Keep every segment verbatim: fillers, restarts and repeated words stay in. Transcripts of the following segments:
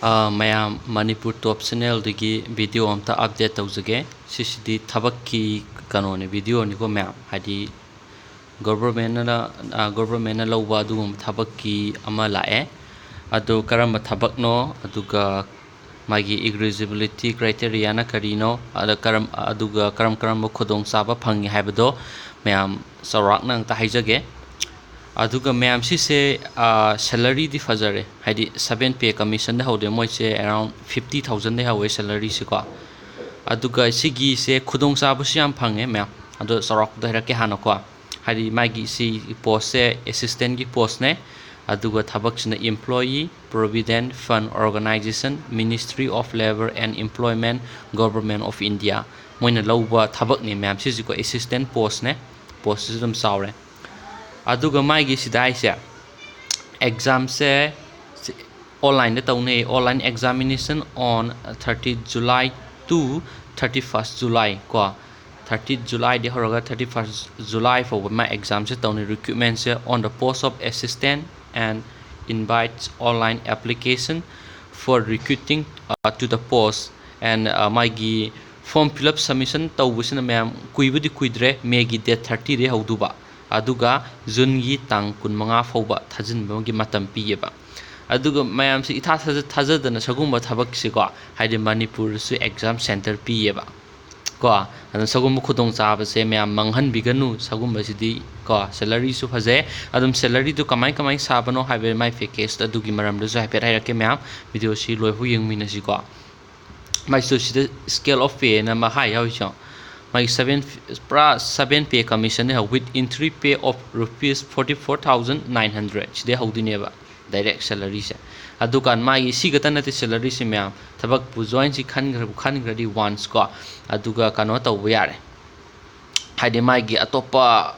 ꯑꯥ, ꯃꯌꯥꯝ, ꯃꯅꯤꯄꯨꯔ ꯇꯣꯞ ꯆꯦꯅꯦꯜꯗꯒꯤ ꯚꯤꯗꯤꯑꯣ ꯑꯝꯇ ꯑꯞꯗꯦꯠ ꯇꯧꯖꯒꯦ꯫ ꯁꯤꯁꯤꯗꯤ ꯊꯕꯛꯀꯤ ꯀꯩꯅꯣꯅꯦ, ꯚꯤꯗꯤꯑꯣꯅꯤꯀꯣ ꯃꯌꯥꯝ, ꯍꯥꯏꯗꯤ ꯒꯣꯕꯔꯃꯦꯟꯅ, ꯑꯥ, ꯒꯣꯕꯔꯃꯦꯟꯅ ꯂꯧꯕ ꯑꯗꯨꯒꯨꯝꯕ ꯊꯕꯛꯀꯤ ꯑꯃ ꯂꯥꯛꯑꯦ꯫ ꯑꯗꯨ ꯀꯔꯝꯕ ꯊꯕꯛꯅꯣ, ꯑꯗꯨꯒ ꯃꯥꯒꯤ eligibility criteriaꯅ ꯀꯔꯤꯅꯣ, ꯑꯗ ꯀꯔꯝ-, ꯑꯗꯨꯒ ꯀꯔꯝ ꯀꯔꯝꯕ ꯈꯨꯗꯣꯡꯆꯥꯕ ꯐꯪꯉꯤ ꯍꯥꯏꯕꯗꯣ ꯃꯌꯥꯝ ꯆꯥꯎꯔꯥꯛꯅ ꯑꯝꯇ ꯍꯥꯏꯖꯒꯦ꯫ ꯑꯗꯨꯒ ꯃꯌꯥꯝ ꯁꯤꯁꯦ, ꯑꯥ, salaryꯗꯤ ꯐꯖꯔꯦ, ꯍꯥꯏꯗꯤ seven pay commissionꯗ ꯍꯧꯔꯦ, ꯃꯣꯏꯁꯦ around fifty thousandꯗꯩ ꯍꯧꯋꯦ salaryꯁꯦꯀꯣ꯫ ꯑꯗꯨꯒ ꯁꯤꯒꯤꯁꯦ ꯈꯨꯗꯣꯡꯆꯥꯕꯁꯨ ꯌꯥꯝ ꯐꯪꯉꯦ ꯃꯌꯥꯝ, ꯑꯗꯣ ꯆꯥꯎꯔꯥꯛꯄꯗ ꯍꯥꯏꯔꯛꯀꯦ ꯍꯥꯟꯅꯀꯣ꯫ ꯍꯥꯏꯗꯤ ꯃꯥꯒꯤ ꯁꯤ postꯁꯦ assistantꯀꯤ postꯅꯦ, ꯑꯗꯨꯒ ꯊꯕꯛꯁꯤꯅ Employee Provident Fund Organisation, Ministry of Labour and Employment, Government of India, ꯃꯣꯏꯅ ꯂꯧꯕ ꯊꯕꯛꯅꯦ ꯃꯌꯥꯝ ꯁꯤꯁꯤꯀꯣ, assistant postꯅꯦ, postꯁꯤꯁꯨ ꯑꯗꯨꯝ ꯆꯥꯎꯔꯦ꯫ ꯑꯗꯨꯒ ꯃꯥꯒꯤ ꯁꯤꯗ ꯍꯥꯏꯁꯦ, examꯁꯦ onlineꯗ ꯇꯧꯅꯩ, online examination on thirty July to thirty first July ꯀꯣ, thirty Julyꯗꯒꯤ ꯍꯧꯔꯒ thirty first July ꯐꯥꯎꯕ ꯃꯥ examꯁꯦ ꯇꯧꯅꯤ꯫ Recruitmentꯁꯦ on the post of assistant and invites online application for recruiting, uh, to the post and, uh, ꯃꯥꯒꯤ form fill up submission ꯇꯧꯕꯁꯤꯅ ꯃꯌꯥꯝ ꯀꯨꯏꯕꯨꯗꯤ ꯀꯨꯏꯗ꯭ꯔꯦ, Mayꯒꯤ date thirtyꯗꯒꯤ ꯍꯧꯗꯨꯕ, ꯑꯗꯨꯒ Juneꯒꯤ ꯇꯥꯡ ꯀꯨꯟꯃꯉꯥ ꯐꯥꯎꯕ ꯊꯥꯖꯤꯟꯕꯒꯤ ꯃꯇꯝ ꯄꯤꯌꯦꯕ꯫ ꯑꯗꯨꯒ ꯃꯌꯥꯝꯁꯤ ꯏꯊꯥ ꯊꯥꯖ-, ꯊꯥꯖꯗꯅ ꯁꯒꯨꯝꯕ ꯊꯕꯛꯁꯤꯀꯣ, ꯍꯥꯏꯗꯤ ꯃꯅꯤꯄꯨꯔꯗꯁꯨ exam centre ꯄꯤꯌꯦꯕ ꯀꯣ꯫ ꯑꯗꯨꯅ ꯁꯒꯨꯝꯕ ꯈꯨꯗꯣꯡꯆꯥꯕꯁꯦ ꯃꯌꯥꯝ ꯃꯥꯡꯍꯟꯕꯤꯒꯅꯨ꯫ ꯁꯒꯨꯝꯕꯁꯤꯗꯤ ꯀꯣ, salaryꯁꯨ ꯐꯖꯩ꯫ ꯑꯗꯨꯝ salaryꯗꯨ ꯀꯃꯥꯏ ꯀꯃꯥꯏ ꯁꯥꯕꯅꯣ ꯍꯥꯏꯕ, ꯃꯥꯏ package ꯑꯗꯨꯒꯤ ꯃꯔꯝꯗꯁꯨ ꯍꯥꯏꯐꯦꯠ ꯍꯥꯏꯔꯛꯀꯦ ꯃꯌꯥꯝ, videoꯁꯤ ꯂꯣꯏꯐꯥꯎ ꯌꯦꯡꯃꯤꯟꯅꯁꯤꯀꯣ꯫ ꯃꯥꯏꯁꯨ ꯁꯤꯗ scale of payꯅ ꯑꯃ ꯍꯥꯏ ꯌꯥꯎꯔꯤꯁꯦ꯫ ꯃꯥꯒꯤ seven, ꯄꯨꯔꯥ seven pay commissionꯅꯦ, with entry pay of rupees forty four thousand nine hundred, ꯁꯤꯗꯩ ꯍꯧꯗꯣꯏꯅꯦꯕ direct salaryꯁꯦ꯫ ꯑꯗꯨꯀꯥꯟ ꯃꯥꯒꯤ ꯁꯤ ꯈꯛꯇ ꯅꯠꯇꯦ salaryꯁꯦ ꯃꯌꯥꯝ, ꯊꯕꯛꯄꯨ joinꯁꯤ ꯈꯟꯈ꯭ꯔ-, ꯈꯟꯈ꯭ꯔꯗꯤ once ꯀꯣ, ꯑꯗꯨꯒ ꯀꯩꯅꯣ ꯇꯧꯕ ꯌꯥꯔꯦ, ꯍꯥꯏꯗꯤ ꯃꯥꯒꯤ ꯑꯇꯣꯞꯄ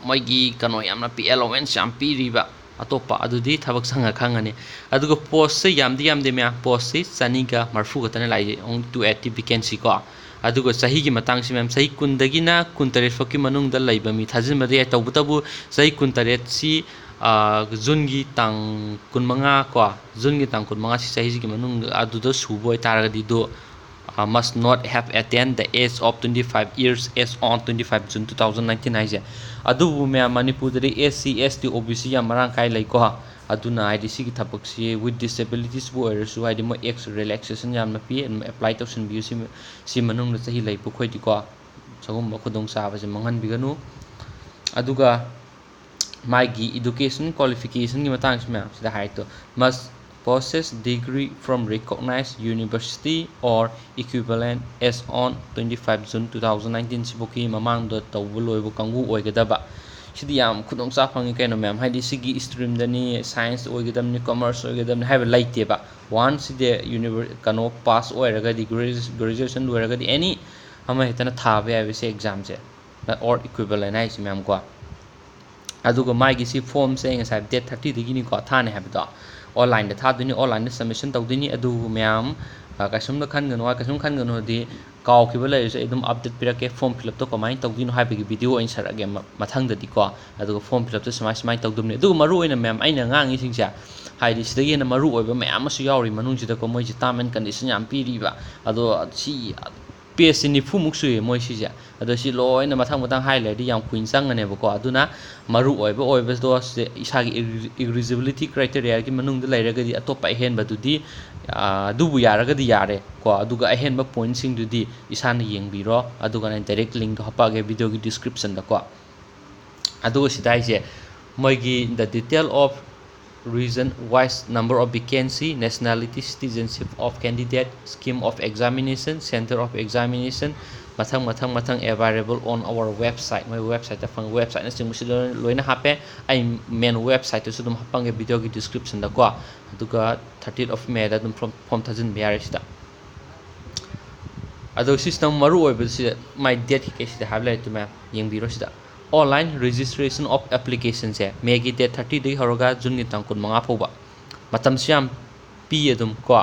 ꯃꯣꯏꯒꯤ ꯀꯩꯅꯣ ꯌꯥꯝꯅ ꯄꯤ-, allowance ꯌꯥꯝ ꯄꯤꯔꯤꯕ ꯑꯇꯣꯞꯄ, ꯑꯗꯨꯗꯤ ꯊꯕꯛ ꯆꯪꯉ ꯈꯪꯉꯅꯤ꯫ ꯑꯗꯨꯒ postꯁꯦ ꯌꯥꯝꯗꯤ ꯌꯥꯝꯗꯦ ꯃꯌꯥꯝ, postꯁꯤ ꯆꯅꯤꯒ ꯃꯔꯐꯨ ꯈꯛꯇꯅꯦ ꯂꯥꯛꯏꯁꯦ, only two eighty vacancy ꯀꯣ꯫ ꯑꯗꯨꯒ ꯆꯍꯤꯒꯤ ꯃꯇꯥꯡꯁꯤ ꯃꯌꯥꯝ, ꯆꯍꯤ ꯀꯨꯟꯗꯒꯤꯅ ꯀꯨꯟꯇꯔꯦꯠ ꯐꯥꯎꯀꯤ ꯃꯅꯨꯡꯗ ꯂꯩꯕ ꯃꯤ ꯊꯥꯖꯤꯟꯕꯗ ꯌꯥꯏ꯫ ꯇꯧꯕꯇꯕꯨ ꯆꯍꯤ ꯀꯨꯟꯇꯔꯦꯠꯁꯤ ꯖꯨꯟꯒꯤ ꯇꯥꯡ ꯀꯨꯟꯃꯉꯥ ꯀꯣ, ꯖꯨꯟꯒꯤ ꯇꯥꯡ ꯀꯨꯟꯃꯉꯥꯁꯤ ꯆꯍꯤꯁꯤꯒꯤ ꯃꯅꯨꯡꯗ ꯑꯗꯨꯗ ꯁꯨꯕ ꯑꯣꯏꯇꯥꯔꯒꯗꯤ, do must not have attained the age of twenty five years as on twenty five June two thousand nineteen ꯍꯥꯏꯁꯦ꯫ ꯑꯗꯨꯕꯨ ꯃꯌꯥꯝ, ꯃꯅꯤꯄꯨꯔꯗꯗꯤ S C, S T, O B C ꯌꯥꯝ ꯃꯔꯥꯡ ꯀꯥꯏ ꯂꯩꯀꯣ꯫ ꯑꯗꯨꯅ ꯍꯥꯏꯗꯤ ꯁꯤꯒꯤ ꯊꯕꯛꯁꯤ with disabilitiesꯕꯨ ꯑꯣꯏꯔꯁꯨ, ꯍꯥꯏꯗꯤ ꯃꯣꯏ age relaxation ꯌꯥꯝꯅ ꯄꯤ, ꯑꯗꯨꯝ apply ꯇꯧꯁꯤꯟꯕꯤꯌꯨ꯫ ꯁꯤ, ꯁꯤ ꯃꯅꯨꯡꯗ ꯆꯍꯤ ꯂꯩꯕ ꯑꯩꯈꯣꯏꯗꯤꯀꯣ, ꯁꯤꯒꯨꯝꯕ ꯈꯨꯗꯣꯡꯆꯥꯕꯁꯦ ꯃꯥꯡꯍꯟꯕꯤꯒꯅꯨ꯫ ꯑꯗꯨꯒ ꯃꯥꯒꯤ education qualificationꯒꯤ ꯃꯇꯥꯡꯁꯤ ꯃꯌꯥꯝꯁꯤꯗ ꯍꯥꯏꯔꯛꯇꯣ, must possess degree from recognized university or equivalent as on twenty five June two thousand nineteen, ꯁꯤꯐꯧꯒꯤ ꯃꯃꯥꯡꯗ ꯇꯧꯕ ꯂꯣꯏꯕ ꯀꯥꯡꯕꯨ ꯑꯣꯏꯒꯗꯕ꯫ ꯁꯤꯗꯤ ꯌꯥꯝ ꯈꯨꯗꯣꯡꯆꯥꯕ ꯐꯪꯉꯤ ꯀꯩꯅꯣ ꯃꯌꯥꯝ, ꯍꯥꯏꯗꯤ ꯁꯤꯒꯤ streamꯗꯅꯤ, science ꯑꯣꯏꯒꯗꯕꯅꯤ, commerce ꯑꯣꯏꯒꯗꯕꯅꯤ ꯍꯥꯏꯕ ꯂꯩꯇꯦꯕ꯫ Once ꯁꯤꯗꯤ ꯀꯩꯅꯣ pass ꯑꯣꯏꯔꯒꯗꯤ, graduation ꯂꯣꯏꯔꯒꯗꯤ any ꯑꯃ ꯍꯦꯛꯇꯅ ꯊꯥꯕ ꯌꯥꯏꯕ ꯁꯤ examꯁꯦ, or equivalent ꯍꯥꯏꯁꯤ ꯃꯌꯥꯝ ꯀꯣ꯫ ꯑꯗꯨꯒ ꯃꯥꯒꯤ ꯁꯤ formꯁꯦ ꯑꯩ ꯉꯁꯥꯏ date thirtyꯗꯒꯤꯅꯤꯀꯣ ꯊꯥꯅꯤ ꯍꯥꯏꯕꯗꯣ, onlineꯗ ꯊꯥꯗꯣꯏꯅꯤ, onlineꯗ submission ꯇꯧꯗꯣꯏꯅꯤ꯫ ꯑꯗꯨꯕꯨ ꯃꯌꯥꯝ, ꯑ, ꯀꯩꯁꯨꯝꯗ ꯈꯟꯒꯅꯨ, ꯀꯩꯁꯨꯝ ꯈꯟꯒꯅꯨꯗꯤ, ꯀꯥꯎꯈꯤꯕ ꯂꯩꯔꯁꯨ ꯑꯩ ꯑꯗꯨꯝ update ꯄꯤꯔꯛꯀꯦ, form fill upꯇꯣ ꯀꯃꯥꯏꯅ ꯇꯧꯗꯣꯏꯅꯣ ꯍꯥꯏꯕꯒꯤ video ꯑꯣꯏꯅ ꯁꯥꯔꯛꯑꯒꯦ ꯃ-, ꯃꯊꯪꯗꯗꯤꯀꯣ꯫ ꯑꯗꯨꯒ form fill upꯇꯣ ꯁꯨꯃꯥꯏ ꯁꯨꯃꯥꯏꯅ ꯇꯧꯗꯣꯏꯅꯤ꯫ ꯑꯗꯨꯒ ꯃꯔꯨ ꯑꯣꯏꯅ ꯃꯌꯥꯝ ꯑꯩꯅ ꯉꯥꯡꯉꯤꯁꯤꯡꯁꯦ, ꯍꯥꯏꯗꯤ ꯁꯤꯗꯒꯤ ꯍꯦꯟꯅ ꯃꯔꯨ ꯑꯣꯏꯕ ꯃꯌꯥꯝ ꯑꯃꯁꯨ ꯌꯥꯎꯔꯤ ꯃꯅꯨꯡꯁꯤꯗꯀꯣ꯫ ꯃꯣꯏꯁꯦ term and condition ꯌꯥꯝ ꯄꯤꯔꯤꯕ꯫ ꯑꯗꯣ ꯁꯤ pageꯁꯦ ꯅꯤꯐꯨꯃꯨꯛ ꯁꯨꯏꯌꯦ ꯃꯣꯏ ꯁꯤꯁꯦ꯫ ꯑꯗꯣ ꯁꯤ ꯂꯣꯏꯅ ꯃꯊꯪ ꯃꯊꯪ ꯍꯥꯏ ꯂꯩꯔꯗꯤ ꯌꯥꯝ ꯀꯨꯏꯅ ꯆꯪꯒꯅꯦꯕꯀꯣ꯫ ꯑꯗꯨꯅ ꯃꯔꯨ ꯑꯣꯏꯕ ꯑꯣꯏꯕꯗꯣ ꯁꯤꯗ ꯏꯁꯥꯒꯤ ꯏꯂꯤꯖꯤꯕꯤꯂꯤꯇꯤ ꯀ꯭ꯔꯥꯏꯇꯦꯔꯤꯌꯥꯒꯤ ꯃꯅꯨꯡꯗ ꯂꯩꯔꯒꯗꯤ ꯑꯇꯣꯞꯄ ꯑꯍꯦꯟꯕꯗꯨꯗꯤ, ꯑ, ꯑꯗꯨꯕꯨ ꯌꯥꯔꯒꯗꯤ ꯌꯥꯔꯦ ꯀꯣ꯫ ꯑꯗꯨꯒ ꯑꯍꯦꯟꯕ ꯄꯣꯏꯟꯠꯁꯤꯡꯗꯨꯗꯤ ꯏꯁꯥꯅ ꯌꯦꯡꯕꯤꯔꯣ, ꯑꯗꯨꯒ ꯑꯩꯅ direct linkꯇꯣ ꯍꯥꯞꯄꯛꯑꯒꯦ videoꯒꯤ descriptionꯗꯀꯣ꯫ ꯑꯗꯨꯒ ꯁꯤꯗ ꯍꯥꯏꯁꯦ ꯃꯣꯏꯒꯤ the detail of region wise number of vacancy, nationality, citizenship of candidate, scheme of examination, center of examination, ꯃꯊꯪ ꯃꯊꯪ ꯃꯊꯪ available on our website, ꯃꯣꯏ websiteꯇ ꯐꯪ, websiteꯅꯆꯤꯡꯕꯁꯤ ꯂꯣꯏꯅ, ꯂꯣꯏꯅ ꯍꯥꯞꯄꯦ꯫ ꯑꯩ main websiteꯇꯨꯁꯨ ꯑꯗꯨꯝ ꯍꯥꯞꯄꯝꯒꯦ videoꯒꯤ descriptionꯗꯀꯣ꯫ ꯑꯗꯨꯒ thirtieth of Mayꯗ ꯑꯗꯨꯝ form, form ꯊꯥꯖꯤꯟꯕ ꯌꯥꯔꯦ ꯁꯤꯗ꯫ ꯑꯗꯣ ꯁꯤꯁꯤꯅ ꯑꯃꯨꯛ ꯃꯔꯨ ꯑꯣꯏꯕꯁꯤ, my date ꯀꯩꯀꯩꯁꯤꯗ ꯍꯥꯏꯕ ꯂꯩꯔꯦ, ꯑꯗꯨ ꯃꯌꯥꯝ ꯌꯦꯡꯕꯤꯔꯣ ꯁꯤꯗ꯫ Online registration of applicationꯁꯦ Mayꯒꯤ date thirtyꯗꯒꯤ ꯍꯧꯔꯒ Juneꯒꯤ ꯇꯥꯡ ꯀꯨꯟꯃꯉꯥ ꯐꯥꯎꯕ ꯃꯇꯝꯁꯨ ꯌꯥꯝ ꯄꯤ ꯑꯗꯨꯝ ꯀꯣ꯫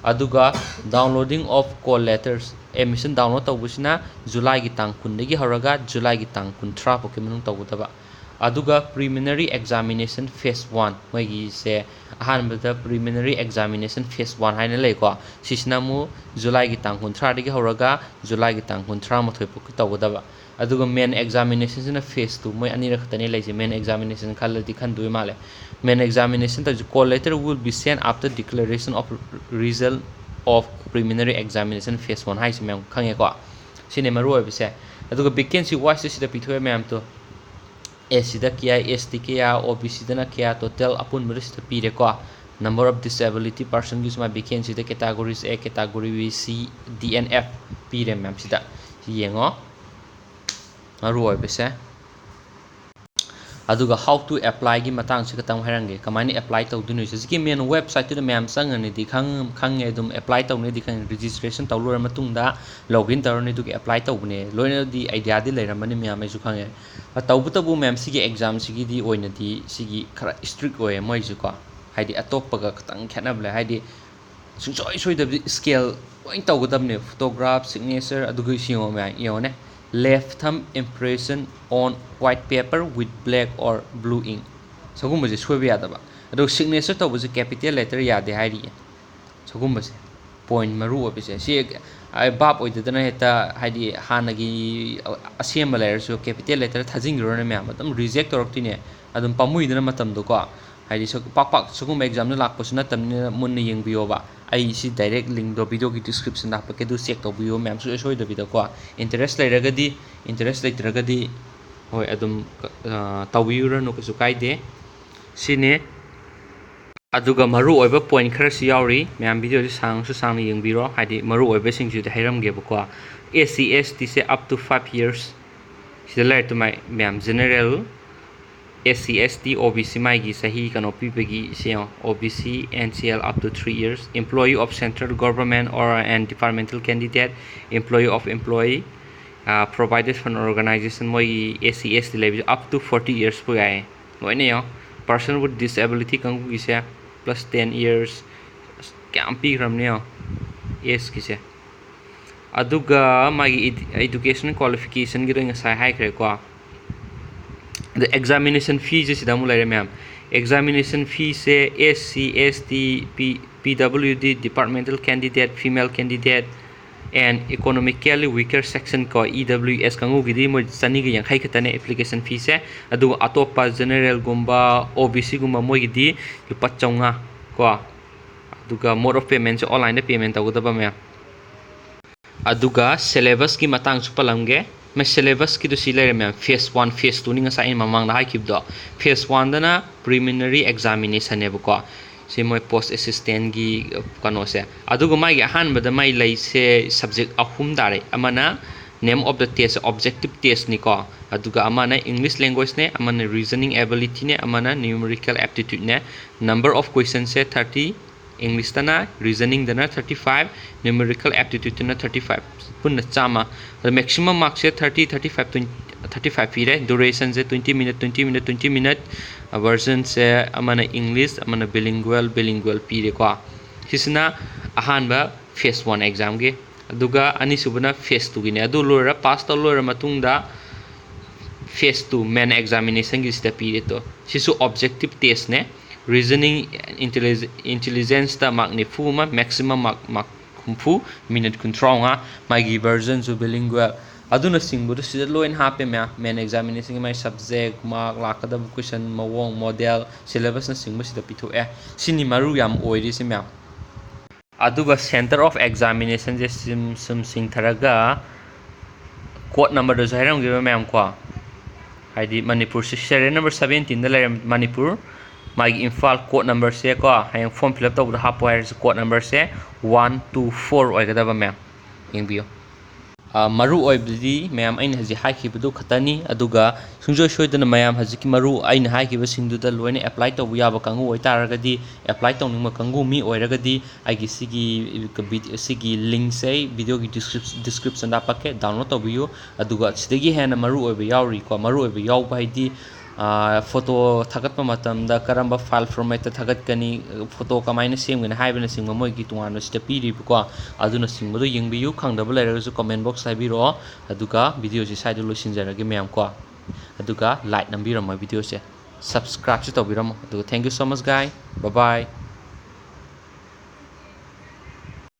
ꯑꯗꯨꯒ downloading of call letters, admission download ꯇꯧꯕꯁꯤꯅ Julyꯒꯤ ꯇꯥꯡ ꯀꯨꯟꯗꯒꯤ ꯍꯧꯔꯒ Julyꯒꯤ ꯇꯥꯡ ꯀꯨꯟꯊ꯭ꯔꯥ ꯐꯥꯎꯒꯤ ꯃꯅꯨꯡ ꯇꯧꯒꯗꯕ꯫ ꯑꯗꯨꯒ preliminary examination phase one, ꯃꯣꯏꯒꯤꯁꯦ ꯑꯍꯥꯟꯕꯗ preliminary examination phase one ꯍꯥꯏꯅ ꯂꯩꯀꯣ꯫ ꯁꯤꯁꯤꯅ ꯑꯃꯨꯛ ꯖꯨꯂꯥꯏꯒꯤ ꯇꯥꯡ ꯀꯨꯟꯊ꯭ꯔꯥꯗꯒꯤ ꯍꯧꯔꯒ ꯖꯨꯂꯥꯏꯒꯤ ꯇꯥꯡ ꯀꯨꯟꯊ꯭ꯔꯥ ꯃꯥꯊꯣꯏ ꯐꯥꯎꯒꯤ ꯇꯧꯒꯗꯕ꯫ ꯑꯗꯨꯒ main examination ꯁꯤꯅ phase two, ꯃꯣꯏ ꯑꯅꯤꯔꯛ ꯈꯛꯇꯅꯦ ꯂꯩꯁꯦ꯫ Main examination ꯈꯜꯂꯗꯤ ꯈꯟꯗꯣꯏ ꯃꯥꯜꯂꯦ꯫ Main examination ꯇꯧꯔꯤꯁꯦ, call letter will be sent after declaration of result of preliminary examination phase one ꯍꯥꯏꯁꯦ ꯃꯌꯥꯝ ꯈꯪꯉꯦꯀꯣ꯫ ꯁꯤꯅꯦ ꯃꯔꯨ ꯑꯣꯏꯕꯁꯦ꯫ ꯑꯗꯨꯒ vacancy wise ꯁꯤꯗ ꯄꯤꯊꯣꯛꯑꯦ ꯃꯌꯥꯝꯗꯣ꯫ ꯑꯦꯁ ꯁꯤꯗ ꯀꯌꯥ, ꯑꯦꯁ ꯇꯤ ꯀꯌꯥ, ꯑꯣ ꯕꯤ ꯁꯤꯗꯅ ꯀꯌꯥ, total ꯑꯄꯨꯟꯕꯗ ꯁꯤꯗ ꯄꯤꯔꯦꯀꯣ꯫ Number of disability personꯒꯤꯁꯨ ꯃꯥ vacancyꯗ categories A, category B, C, D and F ꯄꯤꯔꯦ ꯃꯌꯥꯝ ꯁꯤꯗ꯫ ꯁꯤ ꯌꯦꯡꯉꯣ꯫ ꯃꯔꯨ ꯑꯣꯏꯕꯁꯦ꯫ ꯑꯗꯨꯒ how to applyꯒꯤ ꯃꯇꯥꯡꯁꯤ ꯈꯛꯇꯪ ꯍꯥꯏꯔꯝꯒꯦ, ꯀꯃꯥꯏꯅ apply ꯇꯧꯗꯣꯏꯅꯣ꯫ ꯍꯧꯖꯤꯛꯀꯤ main websiteꯇꯨꯗ ꯃꯌꯥꯝ ꯆꯪꯉꯅꯤꯗꯤ ꯈꯪ-, ꯈꯪꯉꯦ, ꯑꯗꯨꯝ apply ꯇꯧꯅꯤꯗꯤ ꯈꯪꯉꯦ꯫ Registration ꯇꯧ ꯂꯣꯏꯔ ꯃꯇꯨꯡꯗ login ꯇꯧꯔꯅꯤ, ꯑꯗꯨꯒ apply ꯇꯧꯕꯅꯦ꯫ ꯂꯣꯏꯅꯗꯤ ideaꯗꯤ ꯂꯩꯔꯝꯃꯅꯤ ꯃꯌꯥꯝ, ꯑꯩꯁꯨ ꯈꯪꯉꯦ꯫ ꯑ, ꯇꯧꯕꯇꯕꯨ ꯃꯌꯥꯝ ꯁꯤꯒꯤ examꯁꯤꯒꯤꯗꯤ ꯑꯣꯏꯅꯗꯤ ꯁꯤꯒꯤ ꯈꯔ strict ꯑꯣꯏꯌꯦ ꯃꯣꯏꯁꯨꯀꯣ, ꯍꯥꯏꯗꯤ ꯑꯇꯣꯞꯄꯒ ꯈꯤꯇꯪ ꯈꯦꯠꯅꯕ ꯂꯩ, ꯍꯥꯏꯗꯤ ꯁꯨꯡꯁꯣꯏ ꯁꯣꯏꯗꯕꯤ scale ꯂꯣꯏ ꯇꯧꯒꯗꯕꯅꯦ, photograph, signature, ꯑꯗꯨꯒ ꯁꯤ ꯌꯦꯡꯉꯣ ꯃꯌꯥꯝ, ꯌꯦꯡꯉꯣꯅꯦ, left thumb impression on white paper with black or blue ink, ꯁꯒꯨꯝꯕꯁꯦ ꯁꯣꯏꯕ ꯌꯥꯗꯕ꯫ ꯑꯗꯨꯒ signature ꯇꯧꯕꯁꯦ capital letter ꯌꯥꯗꯦ ꯍꯥꯏꯔꯤꯌꯦ꯫ ꯁꯒꯨꯝꯕꯁꯦ point ꯃꯔꯨ ꯑꯣꯏꯕꯁꯦ ꯁꯤ, ꯑꯩ ꯚꯥꯞ ꯑꯣꯏꯗꯗꯅ ꯍꯦꯛꯇ, ꯍꯥꯏꯗꯤ ꯍꯥꯟꯅꯒꯤ ꯑꯁꯦꯝꯕ ꯂꯩꯔꯁꯨ capital letter ꯊꯥꯖꯤꯟꯈ꯭ꯔꯣꯅꯦ ꯃꯌꯥꯝ, ꯑꯗꯨꯝ reject ꯇꯧꯔꯛꯇꯣꯏꯅꯦ꯫ ꯑꯗꯨꯝ ꯄꯥꯝꯃꯨꯏꯗꯅ ꯃꯇꯝꯗꯣꯀꯣ꯫ ꯍꯥꯏꯗꯤ ꯁ-, ꯄꯥꯛ ꯄꯥꯛ ꯁꯤꯒꯨꯝꯕ examꯗ ꯂꯥꯛꯄꯁꯨ ꯅꯠꯇꯕꯅꯤꯅ ꯃꯨꯟꯅ ꯌꯦꯡꯕꯤꯌꯣꯕ꯫ ꯑꯩ ꯁꯤ direct linkꯗꯣ videoꯒꯤ descriptionꯗ ꯍꯥꯞꯄꯛꯀꯦ, ꯑꯗꯨ check ꯇꯧꯕꯤꯌꯣ ꯃꯌꯥꯝ ꯁꯨꯡꯁꯣꯏ ꯁꯣꯏꯗꯕꯤꯗꯀꯣ꯫ Interest ꯂꯩꯔꯒꯗꯤ, interest ꯂꯩꯇ꯭ꯔꯒꯗꯤ ꯍꯣꯏ ꯑꯗꯨꯝ, ꯑ, ꯇꯧꯕꯤꯔꯨꯔꯅꯨ, ꯀꯩꯁꯨ ꯀꯥꯏꯗꯦ꯫ ꯁꯤꯅꯦ꯫ ꯑꯗꯨꯒ ꯃꯔꯨ ꯑꯣꯏꯕ point ꯈꯔꯁꯨ ꯌꯥꯎꯔꯤ ꯃꯌꯥꯝ, videoꯁꯤ ꯁꯥꯡꯁꯨ ꯁꯥꯡꯅ ꯌꯦꯡꯕꯤꯔꯣ, ꯍꯥꯏꯗꯤ ꯃꯔꯨ ꯑꯣꯏꯕꯁꯤꯡꯁꯤꯗꯤ ꯍꯥꯏꯔꯝꯒꯦꯕꯀꯣ꯫ S C S ꯇꯤꯁꯦ up to five years ꯁꯤꯗ ꯂꯩꯔꯦ꯫ ꯑꯗꯨꯃꯥꯏ ꯃꯌꯥꯝ, general, S C S T, ꯑꯣ ꯕꯤ ꯁꯤ ꯃꯥꯒꯤ ꯆꯍꯤ ꯀꯩꯅꯣ ꯄꯤꯕꯒꯤ ꯁꯤ ꯌꯦꯡꯉꯣ, ꯑꯣ B C, N C L up to three years, employee of central government or an departmental candidate, employee of employee, ꯑ, provided for an organization, ꯃꯣꯏꯒꯤ ꯑꯦꯁ ꯁꯤ ꯑꯦꯁ ꯇꯤ ꯂꯩꯕꯁꯦ up to forty years ꯐꯥꯎ ꯌꯥꯏꯌꯦ꯫ ꯂꯣꯏꯅ ꯌꯦꯡꯉꯣ, person with disability ꯀꯥꯡꯕꯨꯒꯤꯁꯦ plus ten years, ꯑꯁ, ꯀꯌꯥꯝ ꯄꯤꯈ꯭ꯔꯕꯅꯦ ꯌꯦꯡꯉꯣ, ꯑꯦꯖꯀꯤꯁꯦ꯫ ꯑꯗꯨꯒ ꯃꯥꯒꯤ ꯏꯗ-, education qualificationꯒꯤꯗꯣ ꯑꯩ ꯉꯁꯥꯏ ꯍꯥꯏꯈ꯭ꯔꯦꯀꯣ꯫ ꯑꯗ examination feeꯁꯦ ꯁꯤꯗ ꯑꯃꯨꯛ ꯂꯩꯔꯦ ꯃꯌꯥꯝ꯫ Examination feeꯁꯦ S C, S T, P, P W D, departmental candidate, female candidate, and economically weaker section ꯀꯣ, E W S ꯀꯥꯡꯕꯨꯒꯤꯗꯤ ꯃꯣꯏ ꯆꯅꯤꯒ ꯌꯥꯡꯈꯩ ꯈꯛꯇꯅꯦ application feeꯁꯦ꯫ ꯑꯗꯨꯒ ꯑꯇꯣꯞꯄ generalꯒꯨꯝꯕ, O B Cꯒꯨꯝꯕ ꯃꯣꯏꯒꯤꯗꯤ ꯂꯨꯄꯥ ꯆꯥꯝꯃꯉꯥ ꯀꯣ꯫ ꯑꯗꯨꯒ mode of paymentꯁꯦ onlineꯗ payment ꯇꯧꯒꯗꯕ ꯃꯌꯥꯝ꯫ ꯑꯗꯨꯒ syllabusꯀꯤ ꯃꯇꯥꯡꯁꯨ ꯄꯜꯂꯝꯒꯦ꯫ ꯃ-, syllabusꯀꯤꯗꯨ ꯁꯤ ꯂꯩꯔꯦ ꯃꯌꯥꯝ, phase one, phase twoꯅꯤ ꯉꯁꯥꯏ ꯑꯩꯅ ꯃꯃꯥꯡꯗ ꯍꯥꯏꯈꯤꯕꯗꯣ꯫ Phase oneꯗꯅ preliminary examinationꯅꯦꯕꯀꯣ꯫ ꯁꯤ ꯃꯣꯏ post assistantꯀꯤ, ꯑ, ꯀꯩꯅꯣꯁꯦ꯫ ꯑꯗꯨꯒ ꯃꯥꯒꯤ ꯑꯍꯥꯟꯕꯗ ꯃꯥꯏ ꯂꯩꯁꯦ subject ꯑꯍꯨꯝ ꯇꯥꯔꯦ꯫ ꯑꯃꯅ name of the test, objective testꯅꯤꯀꯣ꯫ ꯑꯗꯨꯒ ꯑꯃꯅ English languageꯅꯦ, ꯑꯃꯅ reasoning abilityꯅꯦ, ꯑꯃꯅ numerical aptitudeꯅꯦ꯫ Number of questionsꯁꯦ thirty, Englishꯇꯅ, reasoningꯗꯅ thirty five, numerical aptitudeꯇꯅ thirty five, ꯄꯨꯟꯅ ꯆꯥꯝꯃ꯫ ꯑꯗ maximum markꯁꯦ thirty, thirty five, twenty, thirty five ꯄꯤꯔꯦ꯫ Durationꯁꯦ twenty minute, twenty minute, twenty minute꯫ ꯑ, versionꯁꯦ ꯑꯃꯅ English, ꯑꯃꯅ bilingual, bilingual ꯄꯤꯔꯦꯀꯣ꯫ ꯁꯤꯁꯤꯅ ꯑꯍꯥꯟꯕ phase one examꯒꯤ꯫ ꯑꯗꯨꯒ ꯑꯅꯤꯁꯨꯕꯅ phase twoꯒꯤꯅꯦ꯫ ꯑꯗꯨ ꯂꯣꯏꯔ, pass ꯇꯧ ꯂꯣꯏꯔ ꯃꯇꯨꯡꯗ phase two main examinationꯒꯤꯁꯤꯗ ꯄꯤꯔꯦ ꯇꯣ꯫ ꯁꯤꯁꯨ objective testꯅꯦ꯫ Reasoning intellig-, intelligenceꯇ mark ꯅꯤꯐꯨ ꯑꯃ, maximum mark, mark ꯍꯨꯝꯐꯨ, minute ꯀꯨꯟꯊ꯭ꯔꯥ ꯃꯉꯥ, ꯃꯥꯒꯤ versionꯁꯨ bilingual꯫ ꯑꯗꯨꯅꯆꯤꯡꯕꯗꯨ ꯁꯤꯗ ꯂꯣꯏꯅ ꯍꯥꯞꯄꯦ ꯃꯌꯥꯝ꯫ Main examinationꯒꯤ ꯃꯥꯒꯤ subject, mark, ꯂꯥꯛꯀꯗꯕ question ꯃꯑꯣꯡ, model, syllabusꯅꯆꯤꯡꯕ ꯁꯤꯗ ꯄꯤꯊꯣꯛꯑꯦ꯫ ꯁꯤꯅꯤ ꯃꯔꯨ ꯌꯥꯝ ꯑꯣꯏꯔꯤꯁꯦ ꯃꯌꯥꯝ꯫ ꯑꯗꯨꯒ center of examinationꯁꯦ ꯁꯨꯝ, ꯁꯨꯝ ꯁꯤꯡꯊꯔꯒ code numberꯗꯁꯨ ꯍꯥꯏꯔꯝꯈꯤꯕ ꯃꯌꯥꯝ ꯀꯣ, ꯍꯥꯏꯗꯤ ꯃꯅꯤꯄꯨꯔꯁꯦ serial number seventeenꯗ ꯂꯩꯔꯝ-, ꯃꯅꯤꯄꯨꯔ, ꯃꯥꯒꯤ ꯏꯝꯐꯥꯜ code numberꯁꯦ ꯀꯣ, ꯍꯌꯦꯡ form fill up ꯇꯧꯕꯗ ꯍꯥꯞꯄꯣ ꯍꯥꯏꯔꯁꯨ code numberꯁꯦ one two four ꯑꯣꯏꯒꯗꯕ ꯃꯌꯥꯝ꯫ ꯌꯦꯡꯕꯤꯌꯨ꯫ ꯑ, ꯃꯔꯨ ꯑꯣꯏꯕꯗꯤ ꯃꯌꯥꯝ ꯑꯩꯅ ꯍꯧꯖꯤꯛ ꯍꯥꯏꯈꯤꯕꯗꯨ ꯈꯛꯇꯅꯤ꯫ ꯑꯗꯨꯒ ꯁꯨꯡꯁꯣꯏ ꯁꯣꯏꯗꯅ ꯃꯌꯥꯝ ꯍꯧꯖꯤꯛꯀꯤ ꯃꯔꯨ ꯑꯩꯅ ꯍꯥꯏꯈꯤꯕꯁꯤꯡꯗꯨꯗ ꯂꯣꯏꯅ apply ꯇꯧꯕ ꯌꯥꯕ ꯀꯥꯡꯕꯨ ꯑꯣꯏꯇꯥꯔꯒꯗꯤ, apply ꯇꯧꯅꯤꯡꯕ ꯀꯥꯡꯕꯨ ꯃꯤ ꯑꯣꯏꯔꯒꯗꯤ, ꯑꯩꯒꯤ ꯁꯤꯒꯤ ꯚꯤ-, ꯁꯤꯒꯤ linkꯁꯦ ꯑꯩ videoꯒꯤ descrip-, descriptionꯗ ꯍꯥꯞꯄꯛꯀꯦ, download ꯇꯧꯕꯤꯌꯨ꯫ ꯑꯗꯨꯒ ꯁꯤꯗꯒꯤ ꯍꯦꯟꯅ ꯃꯔꯨ ꯑꯣꯏꯕ ꯌꯥꯎꯔꯤꯀꯣ, ꯃꯔꯨ ꯑꯣꯏꯕ ꯌꯥꯎꯕ ꯍꯥꯏꯗꯤ, ꯑ, photo ꯊꯥꯒꯠꯄ ꯃꯇꯝꯗ ꯀꯔꯝꯕ file formatꯇ ꯊꯥꯒꯠꯀꯅꯤ, photo ꯀꯃꯥꯏꯅ ꯁꯦꯝꯒꯅꯤ ꯍꯥꯏꯕꯅꯆꯤꯡꯕ ꯃꯣꯏꯒꯤ ꯇꯣꯉꯥꯟꯕ ꯁꯤꯗ ꯄꯤꯔꯤꯕꯀꯣ꯫ ꯑꯗꯨꯅꯆꯤꯡꯕꯗꯣ ꯌꯦꯡꯕꯤꯌꯨ, ꯈꯪꯗꯕ ꯂꯩꯔꯒꯁꯨ comment box ꯍꯥꯏꯕꯤꯔꯛꯑꯣ꯫ ꯑꯗꯨꯒ videoꯁꯤ ꯁ꯭ꯋꯥꯏꯗ ꯂꯣꯏꯁꯤꯟꯖꯔꯒꯦ ꯃꯌꯥꯝ ꯀꯣ꯫ ꯑꯗꯨꯒ like ꯅꯝꯕꯤꯔꯝꯃꯣ videoꯁꯦ, subscribeꯁꯨ ꯇꯧꯕꯤꯔꯝꯃꯣ꯫ ꯑꯗꯨꯒ thank you so much guys, bye bye꯫